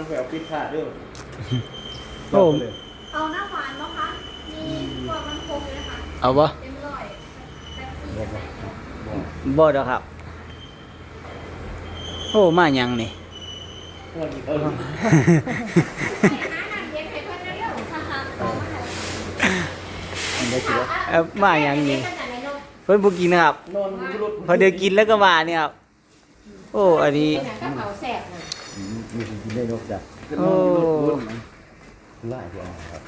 ແບບປິດຂາດເດີ້. ໂອ້ ເອົານ້ຳຫວານບໍ່ຄະ? ມີພວກນ້ຳໂຄກຢູ່ນະຄະ. ເອົາບໍ່? ເຕັມຮ້ອຍ. ບໍ່ ບໍ່ ບໍ່ ບໍ່ດອກຄັບ. ໂອ້ ມາຫຍັງນີ້? ເອົາ ເອົາ ມາຫຍັງນີ້? ເພິ່ນບໍ່ກິນຄັບ. ພໍດຽວກິນແລ້ວກໍມານີ້ຄັບ. ໂອ້ ອັນນີ້ ເປັນຫຍັງກັບເຂົາແຊບນະ? ອືມ ມີຄົນກິນໄດ້ນອກຈາກ ໂອ້ ຫຼາຍກວ່າເຮົາຄັບ.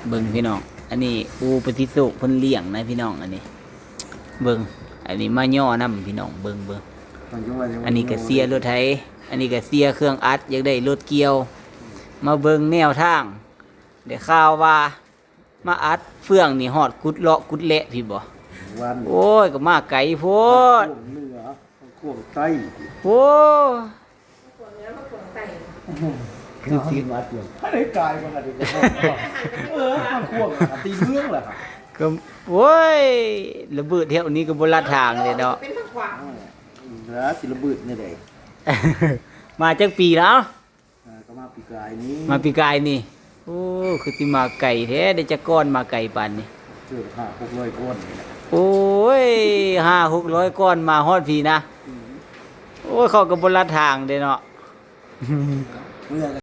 ເບິ່ງພີ່ນ້ອງ ອັນນີ້ ໂອ້ ປະຕິໂສກເພິ່ນລ້ຽງນະພີ່ນ້ອງ. ອັນນີ້ ເບິ່ງ ອັນນີ້ມາຍໍນຳພີ່ນ້ອງ ເບິ່ງ ເບິ່ງ. ອັນນີ້ກະເສຍລົດໄຖ ອັນນີ້ກະເສຍເຄື່ອງອັດ ຢາກໄດ້ລົດກ່ຽວ. ມາເບິ່ງແນວທາງ ໄດ້ຂ່າວວ່າ ມາອັດເຟືອງນີ້ຮອດກຸດເລາະກຸດແລະພີ້ບໍ່? ວັນ ໂອ້ຍ ກໍມາໄກໂພດ ເໜືອ ຂວງໃຕ້ ໂອ້ ຄືຊິມາຕົວ ໃຫ້ໄດ້ກາຍບໍ່ທັນໄດ້ ເອີ ມັນຂວງຕີເມືອງລະ ກໍ ໂອ້ຍ ລະເບີດແຖວນີ້ກໍບໍ່ລັດທາງເດ້ເນາະ ເປັນທາງຂວາງ ເອີ ລະຊິລະເບີດແນວໃດ? ມາຈັກປີແລ້ວ? ອ່າ ກໍມາປີກາຍນີ້ ມາປີກາຍນີ້. ໂອ້ ຄືຊິມາໄກແທ້ ໄດ້ຈັກກ້ອນມາໄກປານນີ້? ເກືອບຫ້າຫົກຮ້ອຍກ້ອນນີ້ແຫຼະ. ໂອ້ຍ ຫ້າຫົກຮ້ອຍກ້ອນມາຮອດພີ້ນະ. ອືມ ໂອ້ຍ ເຂົາກໍບໍ່ລັດທາງເດ້ເນາະ ເມື່ອ